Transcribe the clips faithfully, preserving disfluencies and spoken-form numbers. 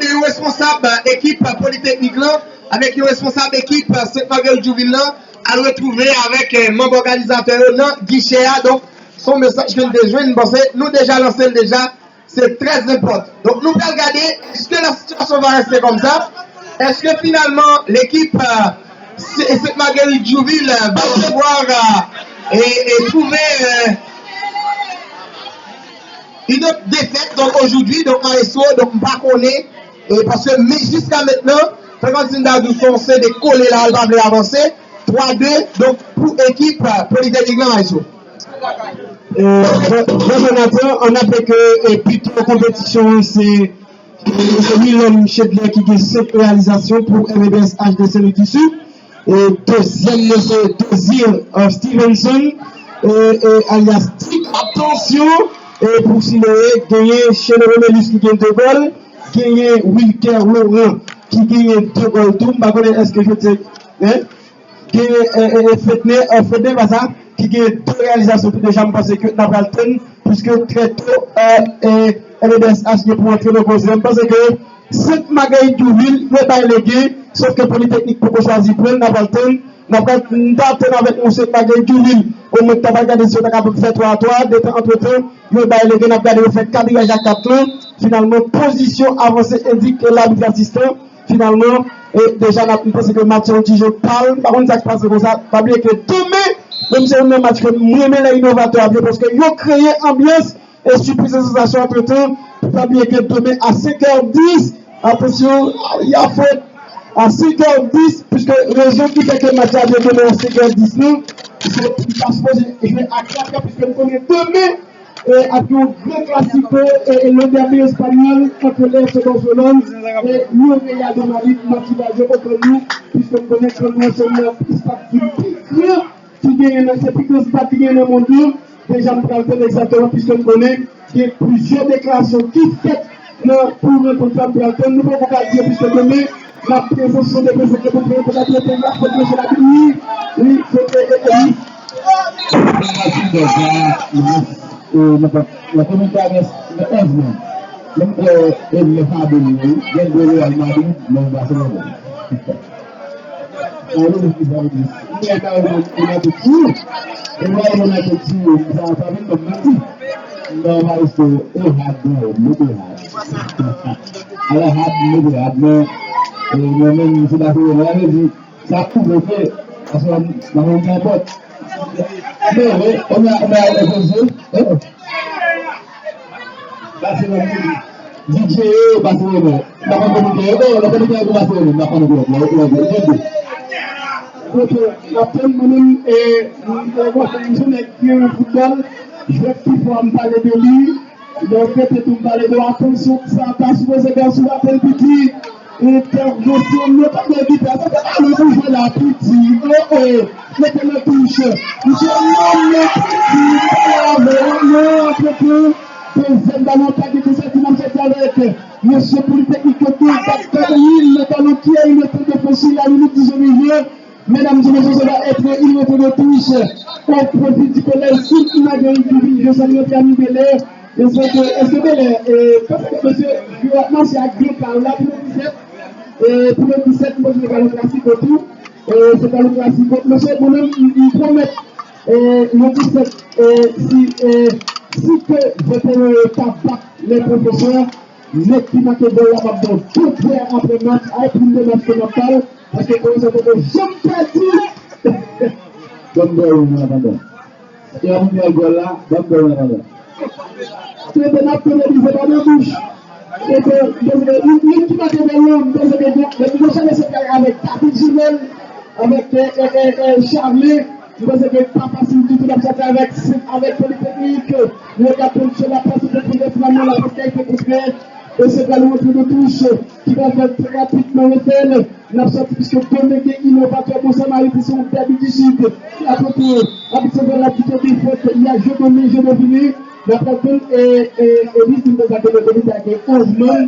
yon responsab, eh, ekip Politeknik lan, avèk yon responsab ekip, eh, Sent Magerit Jouvil lan, al retwouve avèk, eh, manm òganizatè yo nan gichè a. Donk, se yon mesaj ke n te jwenn, m panse nou deja lanse l deja, se trè enpòtan. Donk, nou pral gade, èske la sitiyasyon va reste kòmsa? Èske finalman, lekip, eh, Se-, Sent Magerit Jouvil, eh, va devwa, eh, e, e twouve, eh, une défaite, donc, aujourd'hui, donc, maestro, donc, m pa konnen, e paske, men jiska mentnan, Frank Antin ta di w se yon sede kole la, l pa vle avanse, twa de, donk, pou ekip, eh, Politeknik lan, maestro. Euh, Re-, René Nathan, an aple ke, e, pito konpetisyon an, se, e, se Willem Chedler ki gen senk reyalizasyon pou M B S H de Saint-Louis du Sud. E, dezyèm nan se Désir, euh, Stevenson, e, e, alyas Tik. Atansyon, e, pou Siloe, genyen Chene Romélus ki gen de gòl, genyen Wilker Laurent ki genyen de gòl tou. M pa konnen èske Jotye, hein? Genyen, e, e, e, Fedner, e, Fedner Baza, ki genyen de reyalizasyon tou deja, m panse ke n ap pral tann, puiske trè to, e, e, M B S H gen pou antre nan koze. M panse ke Sent Magerit Jouvil, yo bay lege, sof ke Politeknik poko chwazi pran l, n ap pral tann, n ap pral, n ta tann avèk mwen Sent Magerit Jouvil, omwen ta pral gade si yo ta kapab fè twa a twa, detan antretan, yo bay lege, n ap gade yo fè kadraj a kat lan, finalman, pozisyon avanse endike labit asistan, Finalman, e, deja n ap, m panse ke match an ti jan pal, m pa konn sa k pase konsa. Pa bliye ke demen, menm se youn nan match ke mwen renmen lè inovatè ap jwe, paske yo kreye anbyans e sipriz e sansasyon antretan. Pa bliye ke demen a senk è dis, atansyon, y a fèt a senk è dis, piske rezon ki fè ke match la jwe demen a senk è dis lan, se, li ta sipoze jwe a kat è, piske n konnen demen, e, ap gen yon gran klasiko, e, e, lo derbi espanyòl ant L F C Barcelone e Real de Madrid, match ki pral jwe o Camp Nou, piske m konnen Camp Nou se youn nan stad ki pi gran ki genyen nan, se pi gran stad ki genyen nan mond lan. Deja m pral tande egzakteman, piske m konnen gen plizyè deklarasyon ki fèt nan, pou rankont sa, m pral tann. Nou poko ka di yo, piske demen, N ap prezan sou de prezan ke pou prezan pou la trete la fòt mesye la bini. Wi, kote e e wi. Nan komite a gen onz moun. Menm kwè Edmond Fabien wi, gen gwo Real Madrid, men Barcelone. Alò, ki sa vle di? Mwen ta wè mwen nan tout ti. E mwen mwen nan tout ti, sa pa vin ban m manti. Non, maestro, e had, non, mete had. Alò, had, mete had, men, e, mwen menm, se pa se mwen, la, vle di, sa pwouve ke, paske, nan yon nenpòt. Men, men, on a, on a, on a, Barcelone, D J yo, Barcelone. M pa konn komite yo, oh, nan komite yo pou Barcelone, m pa konn klèb la, klèb la, klèb la. Ok, n ap tann mwen menm, e, m, e, bon, m se nèg ki renmen foutbòl, jwèt pi fò a m pale de li, donk, rete tou m pale de atansyon, sa ta sipoze gen sou apèl piti. Entèvansyon notable gita, sa se pa lè pou jwe la piti. Oh, oh, mete nan touch. Misye, non, non, piti, pale avè w, non, antretan, dezyèm balon, pa gen konsèti, n ap sòti avèk mesye Politeknik yo tou, bat Gabriel, le ballon qui est une tête défensive, la limite du jeu. Mesdames et messieurs, ça va être une rentrée de touche au profit du collège Sainte Marguerite du Ville. Je salue notre ami Belair. Mesye, èske Belair, e, paske mesye, yo ap mache ak gran kal la pou le disèt, e, pou le disèt, mwen jwe balon klasiko tou, e, se balon klasiko. Mesye, mwen menm, m, m pwomèt, e, le disèt, e, si, e, si ke veteran yo pa bat les professeurs, nèg ki make gòl la, m ap ba w de pwen apre match, ay, prime de match ke m ap ba w, paske konnen sa poko janm pèdi. Ban m gòl, mwen, pandan. E a moun ki al gòl la, ban m gòl la pandan. Trete n ap trete li, se pa nan bouch. Trete, m panse ke youn, youn ki make gòl lan, m panse ke gen, men nou chanje se kay avèk David Jumel, avèk, e, e, e, e, Charly, m panse ke pa fasil ditou n ap sòti avèk, avèk Politeknik. Nou gade kondiksyon la pase pou pwofesyonèlman la pase kay fè kontre, e se gòl rantre nan touch ki va fè trè rapidman refè l. N ap sòti piske demen gen inovatè Bon Samaritan, se yon dèbi di Sid. Akote, abit santral la ki te defèt, y a je domen, je devine. N ap tann, e, e, e, Edis, m te sa ke nan komite a gen onz manm,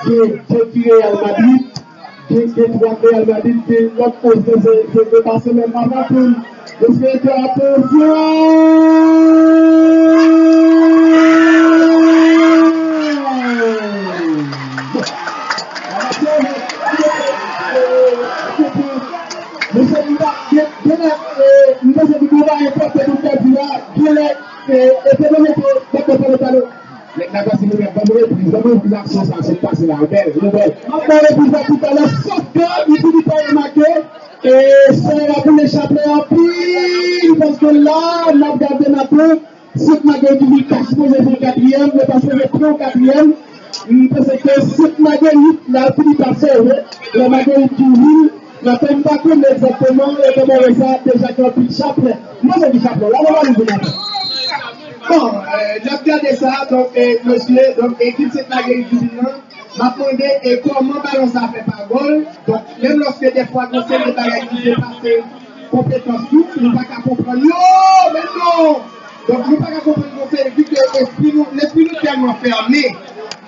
gen de ki Real Madrid, gen, gen twa ki Real Madrid, gen lòt onz nan se, se, se Barcelone. N ap tann. Mesye, fè atansyon! Genlè, e, m panse ki gen yon bagay enpòtan pou m ta di la, genlè, e, e te mete, mete pale pale. Nèg la pase nou mèt, ban m repriz, ban m repriz aksyon sa, sa k pase la, yon bèl, yon bèl. M ap ba w repriz la toutalè, sòf ke li fini pa remake, e, sè la boule chaplè anpil, paske la, n ap gade maten, Sent Magerit di li pa sipoze fè katriyèm, yo pa sipoze pran katriyèm. M panse ke Sent Magerit la fini pa sove. Lè Magerit di wi, maten m pa konnen egzakteman, e kòman wè sa, deja gen anpil chaplè. M panse ki chaplè, la, la, la, la, la. Bon, euh, n ap gade sa, donk, e, mesye, donk, ekip Sent Magerit di wi nan, M ap mande, e kòman balon sa fè pa gòl? Donk, menm lòske dèfwa gon seri de bagay ki depase konpetans nou, nou pa ka konprann yo, men non! Donk, nou pa ka konprann gon seri, vi ke espri nou, lespri nou tèlman fèmen.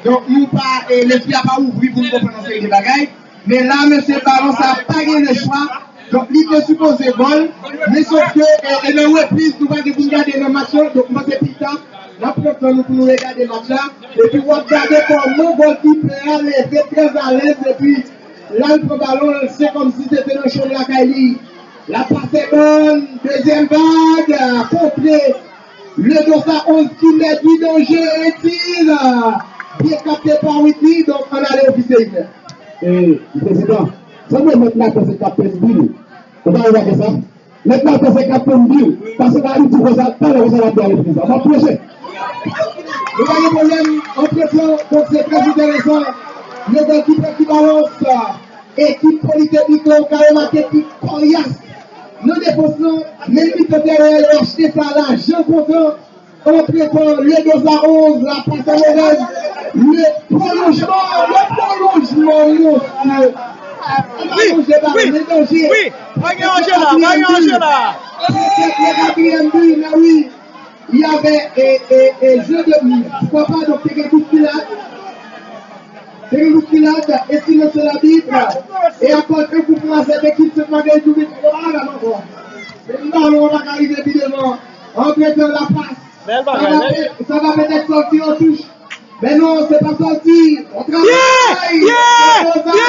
Donk, nou pa, e, lespri a pa ouvri pou nou konprann yon seri de bagay. Men la, mesye, balon sa pa gen lechwa. Donk, li te sipoze gòl, men sòf ke, e, e nan repriz, nou pa gen pou n gade nan match lan, donk m panse pita, n ap pran tan nou pou nou regade match la, epi w ap gade kòman gòlkipè a leve trè alèz, epi la l pran balon l, se kòmsi se te nan chanm lakay li. L ap pase bòn, dezyèm vag, kontre le dos à onze ki mèt di danje, e tir, byen kapte pa Whitney, donk ann ale ofisye Iver. E, prezidan, sanble nèg la panse k ap pèdi bil. Ou pa remake sa? Nèg la panse k ap pèdi bil. Paske la li di konsa, talè konsa l ap bay repriz la. M ap pwoche. Nou pa gen pwoblèm, antretan, donk se trè enteresan. Yon gòlkipè ki balans, ekip Politeknik lan, ou ka remake ki kòryas nan defans lan, men mitan tèren an, yo achte sa lajan kontan. Antretan, le dos à onze, la passe à Lorraine. Le prolongement, le prolongement, mon Dieu. Wi, wi, wi. Pa gen danje la, pa gen danje la. Peut-être le quatrième but, mais oui, il y avait, et, et, et jeu de, pourquoi pas, donc, te gen bousculade. Te gen bousculade, et sinon c'est l'arbitre. Et encore un coup franc à cette équipe, c'est pas gagné tout de suite. Yo pa ka ankò. Men balon an pa ka rive pi devan. Antretan, la passe. Bèl bagay, bèl. Ça va peut-être sortir en touche. Mais non, c'est pas sorti. On travaille. Yeah! Yeah! Yeah!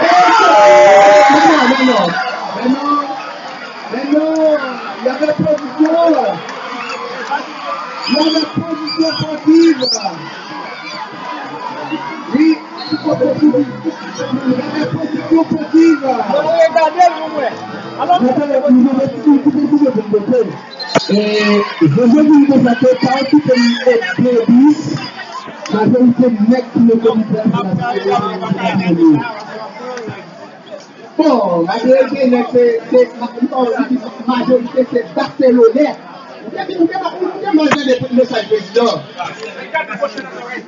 Et non, mais non. Mais non. Mais non. Il y avait position. Il y avait position sportive. Oui. Il y avait position sportive. Mwen regade l pou mwen. Alò, nou te, nou te, nou te, nou te, nou te, nou te. E, José Mourinho konsa ke pa okipe li e de bis, majorite nèt pou le komite a. Bon, majorite nèt se, se, ma-, majorite se Barcelonais. Ou te, ou te, ou te mal tande mesaj prezidan.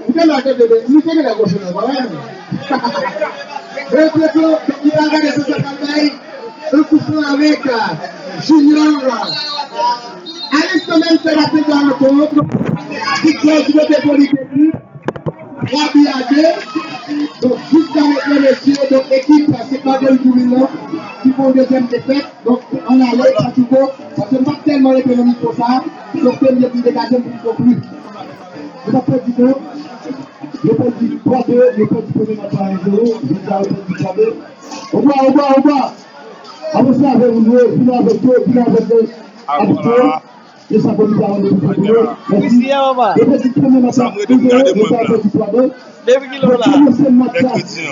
Ou te mal tande, nou te genlè gwo chonè kanmenm. Reprezo, li pa gade sa sa pral bay. Un coup franc avec, euh, Junior. À l'instant même, c'est la fin de la rencontre. Victoire du côté Polytechnique. Trois buts à deux. Donc, jusqu'à maintenant, messieurs, donc, équipe, c'est pas de Gouverneur qui font une deuxième défaite. Donk, ann ale, Patiko, paske m pa t tèlman rete nan mikwo sa a, donk, premye pi degaje m pou m konkli. Nou pa pèdi non. Yo pèdi twa de, yo pèdi premye match la en zero, jodi a yo pèdi twa de. Obwa, obwa, obwa! Avanse avè nou, vini avèk yo, vini avèk yo. Abitye. E sa komite a rann pou yo. Mèsi. Yo pèdi premye match la en zero, jodi a yo pèdi twa de. Depi kilè w la? Yo kòmanse match la, se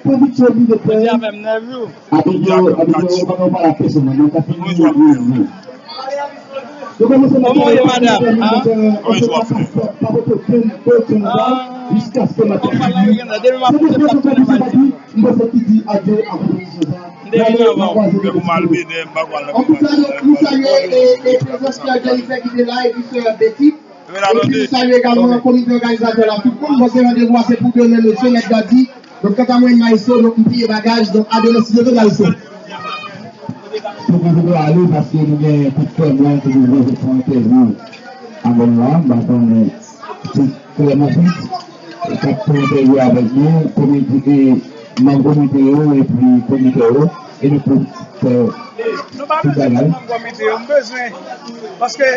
konviksyon li de fè. Jodi a menm nèf jou. Abitye, abitye, yo pa, yo pa la pèsonèl, yo ka fini, yo, yo, yo. Yo kòmanse match la, yo pa fini, yo pa pote okenn, okenn gòl, jiskaske match la fini. Se de fwa nou konn di, m panse ki di adye a konpetisyon sa. N ale, n a kwaze de. Antouka, nou, nou salye, e, e, prezans Pierre Jennifer ki te la, epi sè Betty. Epi nou salye egalman komite òganizatè la. Tout moun, bon, se randevou a, se pou demen, mesye, mèt Gadi. Donk, kanta mwen, maestro, donk, m pliye bagaj. Donk, a demen, si Dye vle, maestro. Fòk nou ale, paske nou gen kout frè mwen ki vle fè entèvyou avè m la. M pa konnen si Clément Fritz k ap fè entèvyou avèk nou, komite, manm komite yo, epi konditè yo, e nou pou fè tout bagay. Nou pa bezwen tout manm komite yo, m bezwen, paske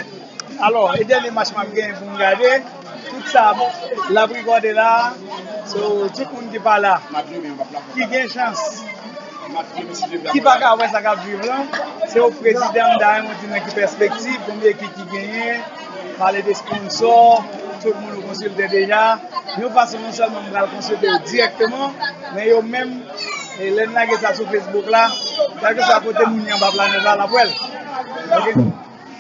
Alò, e dènye match m ap genyen pou m gade. Tout sa, l ap rekòde la. So, tout moun ki pa la, ki gen chans, ki pa ka wè sa k ap viv lan, se yon prezidan m ta renmen di nan ki pèspektiv, konbyen ekip ki genyen, pale de sponsò, tout moun ou konsilte deja. Yon fason non sèlman m pral konsilte yo dirèkteman, men yo menm, e lè n lage sa sou Facebook la, kèlkeswa kote moun nan p ap la, l ap wè l. Ok?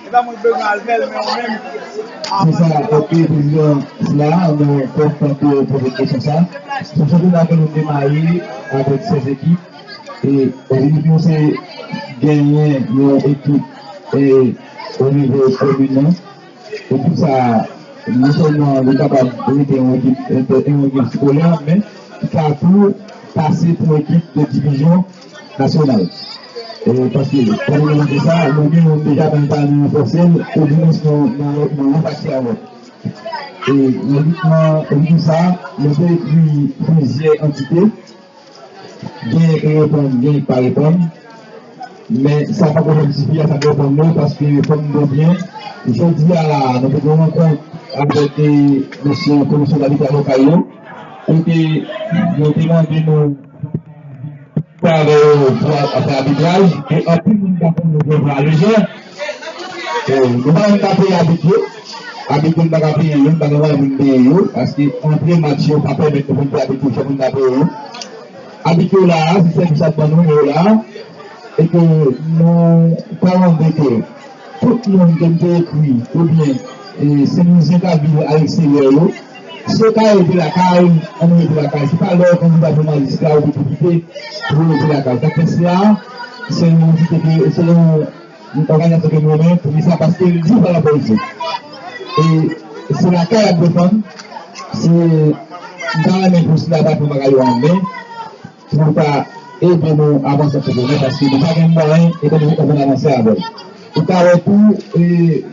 Se pa mwen k bezwen al fè l, men ou menm. Se sa, ok, prezidan, sila, nou pwòp tankou poze kesyon sa. Se chanpyona ke nou demare avèk sèz ekip. E objektif nou se genyen yon ekip e, o nivo komin nan. Ekip sa, non sèlman li kapab rete yon ekip entè, yon ekip skolè, men ki ka tou pase pou ekip de divizyon nasyonal. E, paske, pandan nou fè sa, nou gen yon deja nan pami fòse l, ou di nou nan, nan, nan yon pati a lòt. E, nan lit nan, nan lit sa, nou te ekri plizyè antite, gen ki reponn, gen ki pa reponn, men sa poko janm sifi a sa k reponn nou, paske fò m di w byen, jodi a la a, nou te gen yon rankont avèk, e, mesye komisyon dabitra lokal yo, kote yo te mande nou travay yo pou al fè abitraj, e anpil moun pa konn yo pran lejè. E, nou pa menm ka peye abit yo. Abit yo, nou pa ka peye yo, nou pa gen mwayen pou n peye yo, paske antre match yo pa pèmèt nou pou n peye abit yo, fòk nou ta peye yo. Abit yo la a, se sèvis y ap ban nou, men yo la a, e ke nou ta mande ke tout moun ke m te ekri, oubyen, e, Senlwizyen k ap viv alegsteryè yo, si yo ka rete lakay, ann rete lakay. Se pa lè yo kandida pou majistra ou depite pou yo rete lakay. Sa k fè sila, se yon antite ke, se yon, yon òganizasyon ke nou renmen pou li sa, paske li di pa nan politik. E se lakay y ap defann, se, m ta renmen pou sila pa pran bagay yo an men, pou ta ede nou avanse an chanpyona, paske nou pa gen mwayen, etan donne nou konn avanse avè l. Ou ka wè tou, e,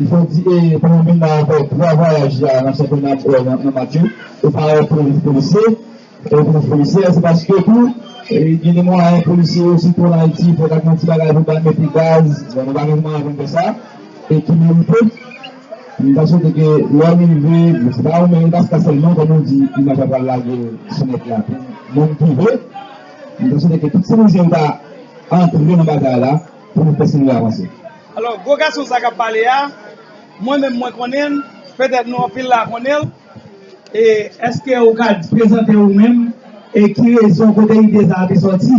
jodi, e, pandan nou vin la avèk twa vwayaj la nan chanpyona, e, nan, nan match yo, ou pa wè polis, polisye, e, polis, polisye, se paske tou, e, gen de mwayen polisye yo, sitou ann Ayiti, fòk ak yon ti bagay pou ba mete gaz, bon, nou pa gen mwayen pou n fè sa, e ki merite. M ta swete ke lè w rive, se pa ou menm, e pa sèlman, kòm nou di, imaj la pral lage sou nèt la pou moun ki vle. M ta swete ke tout Senlwizyen yo ta antre nan batay la pou nou fè Senlwi avanse. Alò, gwo gason sa k ap pale a, mwen menm mwen konnen l, petèt nou anpil la konnen l. E èske ou ka prezante ou menm e ki rezon kote ide sa a te sòti?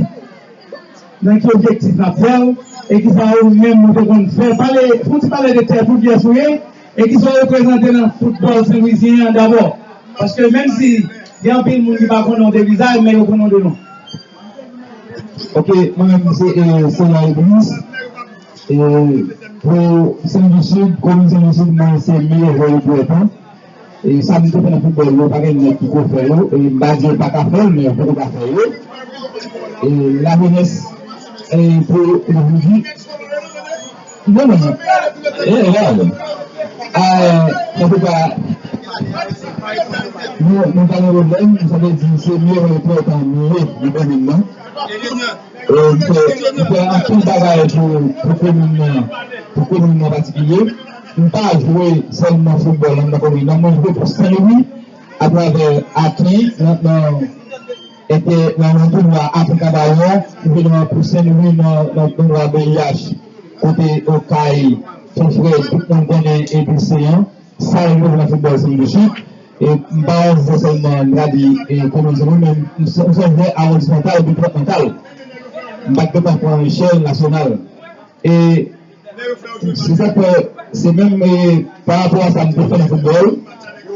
Nan ki objektif n ap fè l, e kisa ou menm ou te konn fè. Pale, fè yon ti pale de tèt ou, kiyès ou ye, e kisa w reprezante nan foutbòl senlwizyen an dabò. Paske menm si gen anpil moun ki pa konnen w de vizaj, men yo konnen w de non. Ok, mwen menm se, e, Seyè Edris. E, pou Senlwi Sid, komin Senlwi Sid, mwen se meyè jwè pou etan. E sa m te fè nan foutbòl yo, pa gen nèg ki ko fè yo. E m pa di yo pa ka fè l, men yo poko ka fè yo. E lajenès, e pou, pou di, non, non, non. E, e, e. A, antouka, nou, nou pa gen pwoblèm, sa vle di se meyè enpòtan nou ye nan komin nan. E, m fè, m fè anpil bagay pou, pou komin nan, pou komin nan patikilye. M pa jwe sèlman foutbòl anndan komin nan, mwen jwe pou Senlwi atravè Aken nan, nan, ete, nan, nan tounwa Afrika Bayon, m jwe nan, pou Senlwi nan, nan tounwa B I H, kote Okay, Fonfrèd, tout moun konnen Edris Seyan. Sa yo jwe nan foutbòl Senlwi Sid. E m pa yon jwè sèlman, m ka di, e, komin Senlwi, men m se, m se yon jwè awondismantal, depatmantal. M pa t gentan pran echèl nasyonal. E se sa k fè, se menm, e, pa rapò a sa m te fè nan foutbòl,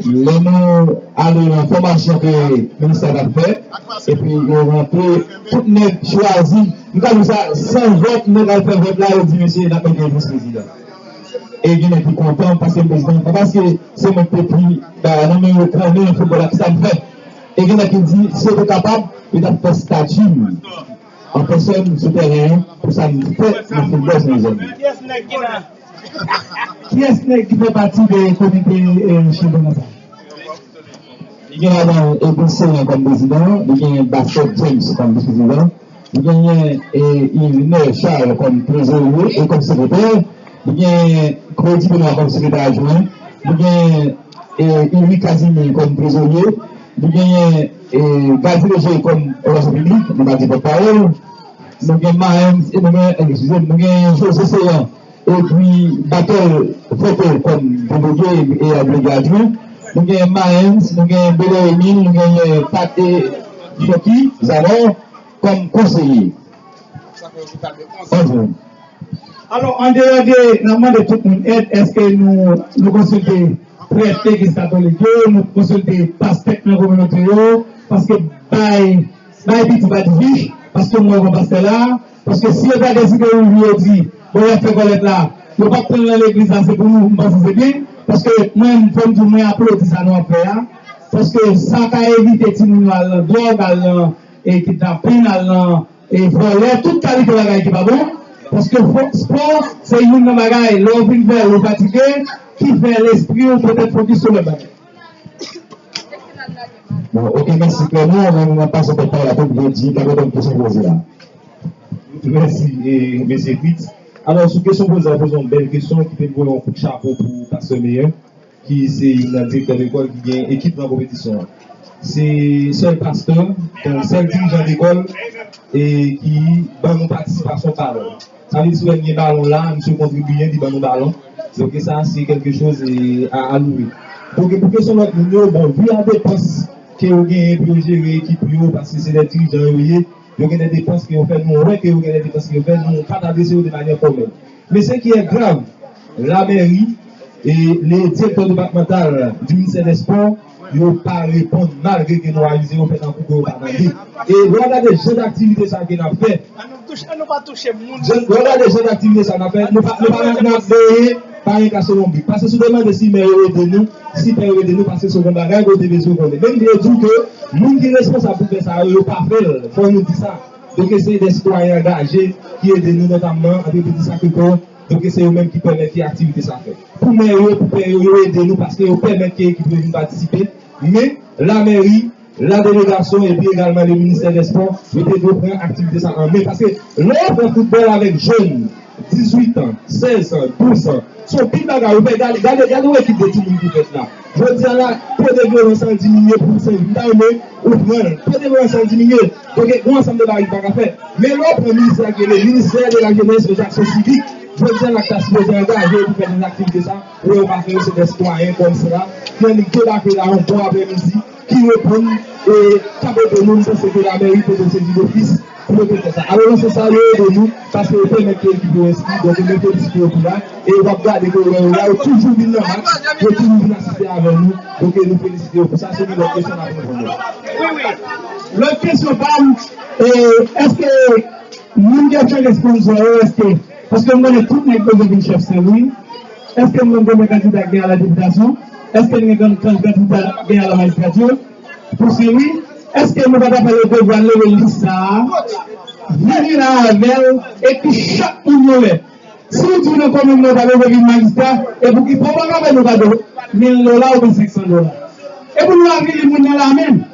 lè nou ale nan fòmasyon ke ministè a t ap fè, epi yo rantre, tout nèg chwazi, m ka di w sa, san vòt, nèg al fè vòt la, yo di, "Mesye, n ap mete Edris prezidan." E gen nèg ki kontan paske m prezidan, pa paske se mwen ki te pran bagay nan men yo, konnen foutbòl la, kisa m fè. E gen nèg ki di, si yo te kapab, yo t ap fè estati m an pèsòn sou tèren an pou sa m fè nan foutbòl Senlwizyen. Kiyès nèg ki la? Kiyès nèg ki fè pati de komite, e, chanpyona sa? Li gen ladan Edris Seyan kòm prezidan, li gen Bassèt James kòm vis-prezidan, li genyen, e, Ivner Charles kòm trezorye e kòm sekretè, li genyen Claudy Benoît kòm sekretè adjwen, li genyen, e, Eric Casimir kòm trezorye, li genyen, e, Gady Léger kòm relasyon piblik, li pa di pòtpawòl, Nou gen Maens, e nou gen, eskize m, nou gen Jose Seyan, epi Batel Fete kòm delege e adjwen. Nou gen Maens, nou gen Belo Emil, nou gen Pat e Feki Zanò kòm konseye. Onz moun. Alò, andeyò de, n ap mande tout moun èd, èske nou, nou konsilte prèt legliz katolik yo, nou konsilte pastè k nan kominote yo, paske bay, bay piti pa difisil, paske mwen wè pastè la, paske si yo ta deside ouvri yo di, bon, y ap fè kòlèt la, yo p ap pran l nan legliz la, se pou nou, m panse se byen, paske mwen, fò m di, mwen aplodi sa nou ap fè a, paske sa ka evite timoun yo al nan dwòg, al nan, e, kidnapin, al nan e vòlè, tout kalite bagay ki pa bon. Paske fò- spò se youn nan bagay, lè w fin fè l, ou fatige, ki fè lespri w petèt fokis sou lòt bagay. Bon, ok, mèsi Clément, men mwen pase pèt pawòl la pou m di, pa gen kesyon poze la. Mèsi, e, mesye Fritz. Alò, sou kesyon poze a, poze yon bèl kesyon ki te voye yon kout chapo pou pastè Meyer. Ki se youn nan direktè lekòl ki gen ekip nan konpetisyon an. Se sèl pastè, donk sèl dirijan lekòl e ki ban nou patisipasyon pa l. Sa vle di si w wè n gen balon la, misye kontribiye, li ban nou balon. Donk sa se kèlke choz e, a, a louwe. Donk pou kesyon lòt moun yo, bon, vi a depans ke yo genyen pou yo jere ekip yo, paske se de dirijan yo ye, yo gen de depans ke yo fè, nou wè ke yo gen de depans ke yo fè, nou pa t adrese yo de manyè fòmèl. Men ce qui est grave, la mairie et les directeurs départementaux du ministère des Sports, yo pa reponn malgre ke nou avize yo fè tankou ke yo pa tande. E lè w gade jan aktivite sa ke n ap fè, lè w gade jan aktivite sa n ap fè, nou pa, nou pa nan, nan veye, pa gen kache lonbrik. Paske si w te mande si mè yo ede nou, si pè yo ede nou, paske se yon bagay ke w te bezwen konnen. Men m vle di w ke moun ki responsab pou fè sa yo, yo pa fè l. Fò nou di sa. Donk se de sitwayen angaje ki ede nou, notamman antrepriz Sacré-Cœur. Donk se yo menm ki pèmèt ke aktivite sa fèt. Pou mè yo, pou pè yo, yo ede nou paske yo pèmèt ke ekip yo vin patisipe. Men, la mairie, la délégation epi egalman le ministère des sports, yo te dwe pran aktivite sa an men. Paske lè w pran foutbòl avèk jèn, dizuit an, sèz an, douz an, se yon pil bagay yo fè. Gade, gade, gade yon ekip de timoun ki fèt la. Jodi a la, to de vyolans lan diminye pou senk, m ta renmen ou pran l. To de vyolans lan diminye. Donk, gen yon ansanm de bagay ki pa ka fèt. Men lè w pran ministè a ki rele Ministère de la Jeunesse et des Actions Civiques, jodi a la ki ta sipoze angaje pou fè de aktivite sa, ou wè yo pa fè yo, se de sitwayen kòmsi la, ki annik debake la yon bon aprèmidi, ki reponn e k ap ede nou, m panse ke la mairie te dwe sezi dofis pou yo te fè sa. Alò, nan sans sa, yo ede nou, paske yo pèmèt ke ekip yo enskri, donk nou felisite yo pou la, e w ap gade ke lè yo la, yo toujou vin nan match, yo toujou vin asiste avè nou, donk nou felisite yo pou sa, se yon lòt kesyon n ap reponn yo. Wi, wi. Lòt kesyon pa m, e, èske moun ki ap chanje sponsò yo, èske, paske m konnen tout nèg bezwen vin chèf Senlwi, èske m konn konbyen kandida k gen a la depitasyon? Èske n gen konn kandida k gen a la majistrati? Pou Senlwi, èske nou pa ta fè le devwa leve lis sa a, vini la avè l, ekri chak moun nou lèt? Si w di w nan komin nan, w pa bezwen vin majistra, e pouki pa w pa ka fè nou kado mil dola oubyen senk san dola? E pou nou avili moun nan la menm.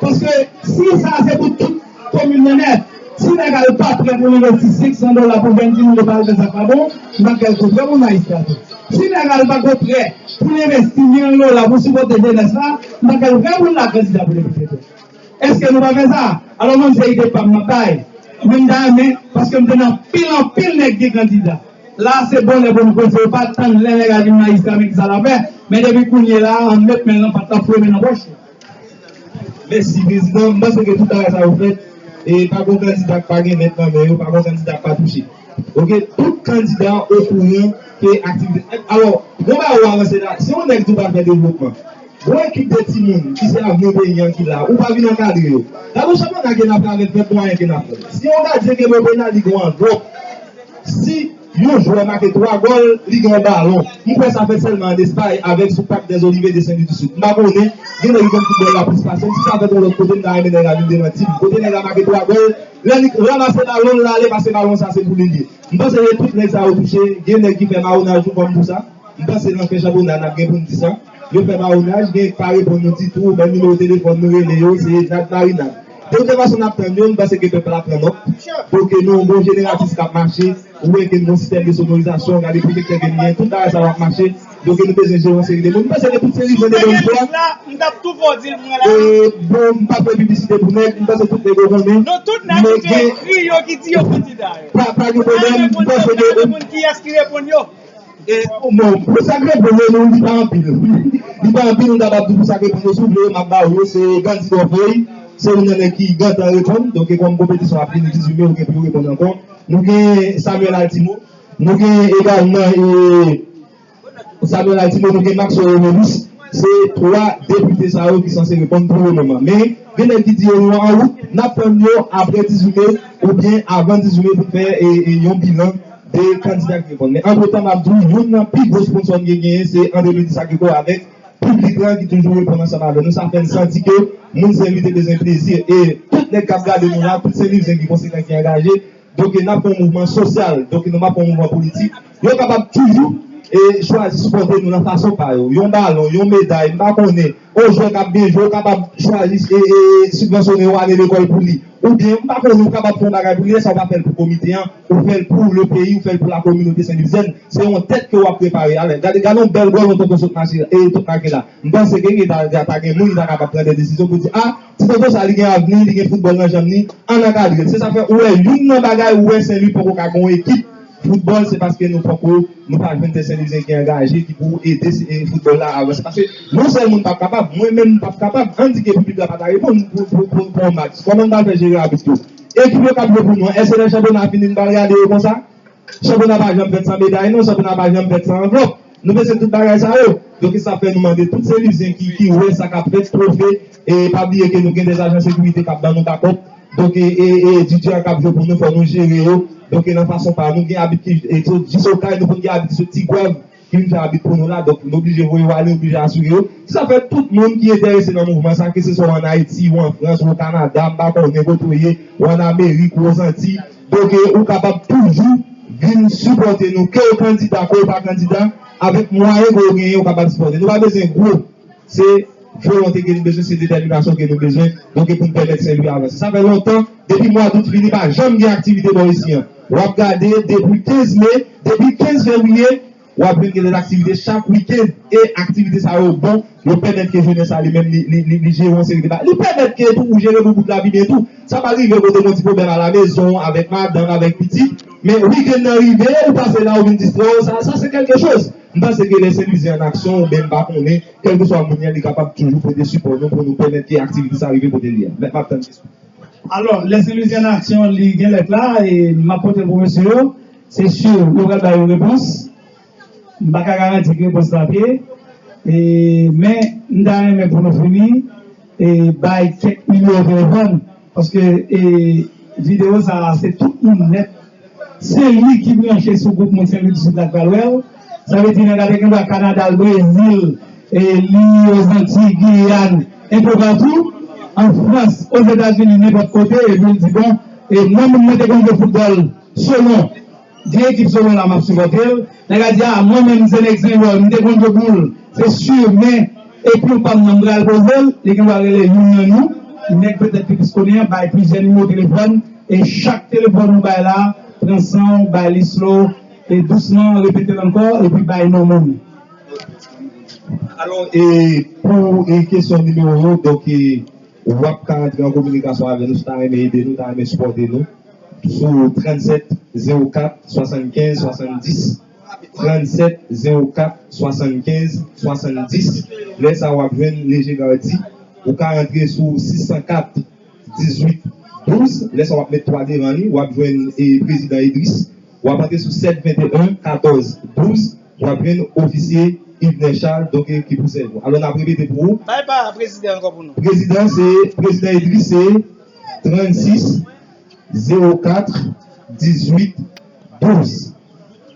Paske si sa se pou tout komin nan nèt, si nèg al pa prè pou l envesti senk san dola pou jèn timoun yo pa al fè sa k pa bon, m pa kwè l kontrè pou majistra tou. Si nèg al pa kontrè pou l envesti mil dola pou sipòte jenès la, m pa kwè l prè pou l la kandida pou depite tou. Èske nou pa fè sa? Alò, mwen, se ide pa m m ap bay. Men m ta renmen, paske m te nan pil anpil nèg ki kandida. La, se bon lè pou nou panse, yo pa tann lè nèg la vin majistra, men ki sa l ap fè. Men depi kounye la, an met men l nan pat la, foure men nan pòch. Mèsi, prezidan. M panse ke tout bagay sa yo fèt. E pa gen kandida k pa gen nèt nan men yo, pa gen kandida k pa touche. Oke, tout kandida okouran ke aktivite. Alò, yon bagay ou avanse la, si yon nèg di w pa fè devlopman, yon ekip de timoun ki se avni peyi an ki la, ou pa vin ankadre yo. Gade yon chanpyona ke n ap fè avèk vennde mwayen ke n ap fè. Si yon gadyen kenbe yon penal, li gen yon anvlòp. Si yon jwè make twa gòl, li gen yon balon. M kwè sa fèt sèlman ann Espay avèk sou Parc des Oliviers de Saint-Louis du Sud. M pa konnen, gen nèg ki konn foutbòl la plis pase m. Si sa fèt yon lòt kote, m ta renmen nèg la vin demanti m. Kote nèg la make twa gòl, lè li ranmase balon l ale, paske balon sa se pou li l ye. M panse ke tout nèg sa yo touche, gen nèg ki fè mawonaj tou kòm pou sa. M panse nan fen chanpyona n ap gen pou n di sa. Yo fè mawonaj, gen pa reponn nou ditou, menm nimewo telefòn nou rele yo, se nad marinad. De tout fason n ap tann yo, m panse ke pèp la pran nòt. Donk nou yon bon jeneralis k ap mache, ou wè ke n gon sistèm de sonorizasyon, gade pwojektè ke n gen, tout bagay sa yo ap mache. Donk, nou bezwen jere yon seri de moun. M panse ke tout se rive de bòn fwa. M t ap tou fè w di l pou mwen la. E, bon, m pa fè piblisite pou nèg, m panse tout nèg yo konnen. Nou tout nèg ki te ekri yo ki di yo kandida yo. Pa, pa gen pwoblèm, m panse ke. Reponn kiyès ki reponn yo. E, bon, pou sa k reponn yo, nou, li pa anpil. Li pa anpil, m kapab di pou sa k reponn yo, si w vle, m ap ba w yo, se Gandhi Dorfeuille, se youn nan nèg ki gentan reponn, donk, e kòm konpetisyon ap vini dizuit me, ou gen pou w reponn ankò. Nou gen Samuel Altimo, nou gen egalman, e, Samuel Altimo, nou gen Maxwell Romulus. Se twa depite sa yo ki sanse reponn pou le moman. Men, gen nèg ki di yo, yo an wout, n ap tann yo apre dizuit me oubyen avan dizuit me pou n fè e, e, yon bilan de kandida ki reponn. Men, antretan, m ap di w, youn nan pi gwo sponsò n gen genyen, se André Médis Agricole avèk piblik lan ki toujou reponn ansanm avè nou. Sa fè n santi ke moun Senlwi te bezwen plezi. E tout nèg k ap gade nou la, tout Senlwizyen ki konsekan, ki angaje, Donk, n ap fè yon mouvman sosyal, donk, nou ap fè yon mouvman politik. Yo kapab toujou e chwazi sipòte nou nan fason pa yo. Yon balon, yon meday, m pa konnen. Yon jwè k ap byen jwe, yo kapab chwazi e, e sibvansyone yon ane lekòl pou li. Oubyen, m pa konnen, ou kapab fè yon bagay pou li, lè sa w pa fè l pou komite an, ou fè l pou le peyi, ou fè l pou la kominote senlwizyèn. Se yon tèt ke w ap prepare. Alè, gade, gade yon bèl gòlon tonton sot mache, e, sot make la. M panse ke gen ta, ta, ta gen moun ki ta kapab pran de desizyon pou di, a, ti tonton sa, li gen avni, li gen foutbòl nan janm li, ann ankadre l. Se sa fè ou wè youn nan bagay ou wè Senlwi poko ka gen yon ekip foutbòl, se paske nou poko, nou pa jwenn de Senlwizyen ki angaje, ki pou ede e, foutbòl la avanse. Paske yon sèl moun p ap kapab, mwen menm m p ap kapab, ann di ke piblik la pa ta reponn pou, pou, pou, pou yon match. Kòman n pral fè jere abit yo? Ekip yo k ap jwe pou nou an, èske lè chanpyona a fini n pral gade yo konsa? Chanpyona pa janm fèt san meday non, chanpyona pa janm fèt san anvlòp. Nou bezwen tout bagay sa yo. Donk, e sa fè nou mande tout Senlwizyen ki, ki wè sa k ap fèt, twofe, e pa bliye ke nou gen de ajan sekirite k ap ban nou bakòp. Donk, e, e, e DJ an k ap jwe pou nou, fò nou jere yo. Donk, e nan fason pa nou, gen abit ki e sot jis Okay, nou konn gen abit ki sot Tigwav, ki vin fè abit pou nou la. Donk, nou oblije voye yo ale, oblije asire yo. Se sa fè tout moun ki enterese nan mouvman sa, ke se swa w ann Ayiti, ou an Frans, ou o Kanada, m pa konnen kote w ye, ou ann Amerik, ou Ozantiy, Donk, e, ou kapab toujou vin sipòte nou, ke w kandida, ke w pa kandida, avèk mwayen ke w genyen, ou kapab sipòte. Nou pa bezwen gwo, se volonte ke nou bezwen, se detèminasyon ke nou bezwen, donk, e pou n pèmèt Senlwi avanse. Sa fè lontan, depi mwa dout fini, pa janm gen aktivite bò isi an. W ap gade, depi kenz me, depi kenz fevriye, W ap jwenn gen de aktivite chak wikenn, e aktivite sa yo bon, yo pèmèt ke jenès la li menm li, li, li, li jere yon seri de bagay. Li pèmèt ke tou ou jere boubout la pi byen tou. Sa pa rive kote w gen ti pwoblèm alamezon, avèk madanm, avèk pitit, men wikenn nan rive, ou pase la, ou vin distrè w, sa, sa se kèlke choz. M panse ke lè Senlwizyen an aksyon, oubyen m pa konnen, kèlkeswa moun nan, li kapab toujou pote sipò nou pou nou pèmèt ke aktivite sa rive kote l ye a. Mèt m ap tann kesyon. Alò, lè Senlwizyen an aksyon, li gen lèt la, e m ap pote l pou mesye yo. Se si, yo pral bay yon repons. M pa ka garanti ke repons la pye. E, men, m ta renmen pou nou fini, e bay kèk nimewo telefòn. Paske, e, videyo sa a, se tout moun nèt. Se li ki branche sou gwoup moun Senlwi di Sid la k pral wè l. Sa vle di nèg la te gen dwa Kanada, l Brezil, e li Ozantiy, Giyàn, enpe patou, an Frans, Ozetazini, nenpòt kote, epi l di, bon, e mwen menm mwen te konn jwe foutbòl Solon, gen ekip Solon la m ap sipòte l. Nèg la di, a, mwen menm se nèg Senlwi, m te konn jwe boul, se si, men, epi w pa m nan m pral poze l, li gen dwa rele youn nan nou, nèg petèt ki plis konnen an, bay plizyè nimewo telefòn, e chak telefòn nou bay la, pran san w, bay li slow, e dousman, repete l ankò, epi bay non moun. Alò, e pou e kesyon nimewo yo, donk, e, w ap ka antre an kominikasyon avè nou, si w ta renmen ede nou, ta renmen sipòte nou, sou trannsèt zewo kat swasannkenz swasanndis, trannsèt zewo kat swasannkenz swasanndis. Lè sa a, w ap jwenn Leje Gardi. Ou ka antre sou sis san kat dizuit douz. Lè sa a, w ap met twa devan li, w ap jwenn, e, Prezidan Idris. W ap antre sou sèt venteyen katòz douz, w ap jwenn Ofisye Yvener Charles, donk, e, ki pou sèvi w. Alò, n ap repete pou ou. Bay pa a prezidan ankò pou nou. Prezidan, se, Prezidan Idris, se trannsis zewo kat dizuit douz.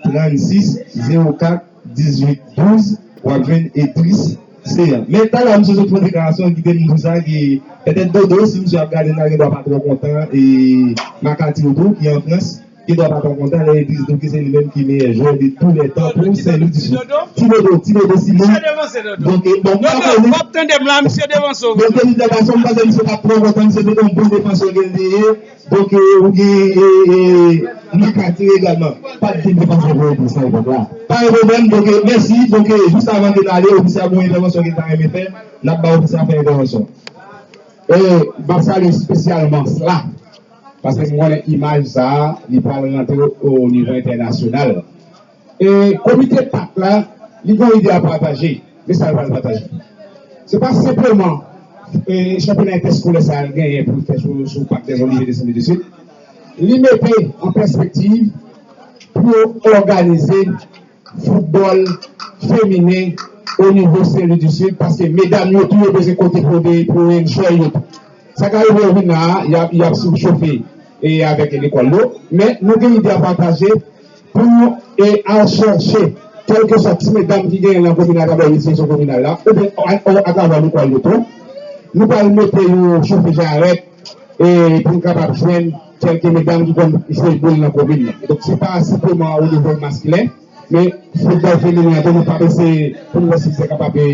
Trannsis zewo kat dizuit douz, w ap jwenn Idris Seya. Men talè a, misye sot fè yon deklarasyon, kite m di w sa, ki petèt Dodo, si misye ap gade n la, gen dwa pa twò kontan, e Makati tou, ki an Frans, Ki dwa pa kontan lè yo di tou ki se li menm ki meyè jwè de tou lè tan pou Sen Lwi di Sid. Ti Dodo, Ti Dodo Simon. Donk, bon, m pa konnen. W ap tande m la, misye devanse w. Donk, Denis Davidson, m panse misye t ap twò kontan, misye te yon bon defansè ke l te ye. Donk, ou gen Makati egalman. Pa t gen defansè pou Eagles nan epòk la. Pa gen pwoblèm, donk, mèsi. Donk, jis avan ke n ale, ofisye a gen yon entèvansyon ke l ta renmen fè, n ap ba ofisye a fè entèvansyon. E, m ap salye espesyalman Sla, paske m konnen imaj sa a, li pral rantre o nivo entènasyonal. E, komite pak la, li gen yon ide a pataje, men sa l pral pataje. Se pa senpleman e, chanpyona entèskolè sa a l genyen pou l fè sou, sou Pak dèzolivye de Sen Lwi di Sid. Li mete an pèspektiv pou yo òganize foutbòl feminen o nivo Sen Lwi di Sid, paske medam yo tou yo bezwen kote pou de pou enjoy yo tou. Sa ka rive yo vin la a, y ap, y ap sou chofe e avèk lekòl yo, men nou gen ide a pataje pou nou e al chèche kèlkeswa ti medam ki genyen nan komin atravè enstitisyon kominal la, oubyen atravè lekòl yo tou. Nou pral mete yon chofe jarèt e pou n kapab jwenn kèlke medam ki konn jwe boul nan komin nan. Donk, se pa senpleman o nivo maskilen, men foutbòl feminen an tou, nou p ap eseye pou nou wè si li kapab e,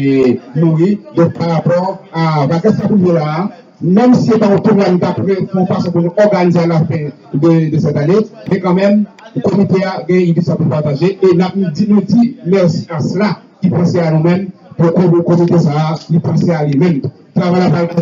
mouri. Donk, pa rapò a vakans k ap rive la a, menm si se pa yon tounwa nou t ap fè yon fason pou nou òganize alafen de, de sèt ane, men kanmenm, komite a gen ide sa pou pataje, e n ap di, nou di mèsi a Sla ki panse a nou menm, pou komite sa a, li panse a li menm tou. Travay la pral